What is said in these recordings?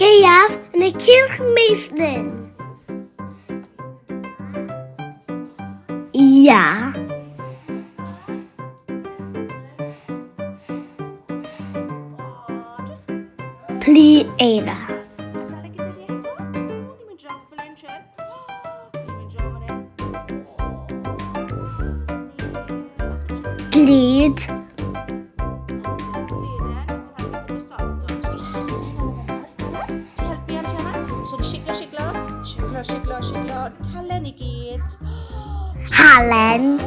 Gaeaf yn y cylch meithrin. Ia. Plu eira. Glud. Halen.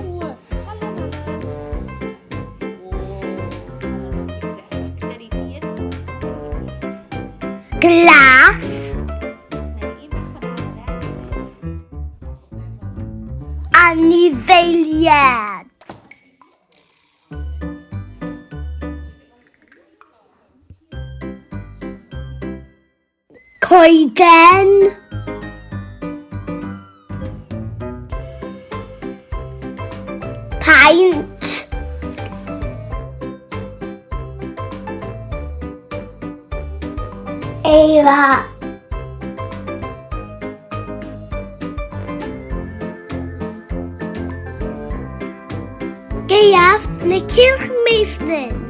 Glas. Anifeiliaid. Coeden. Paent. Eira. Gaeaf yn y cylch meithrin.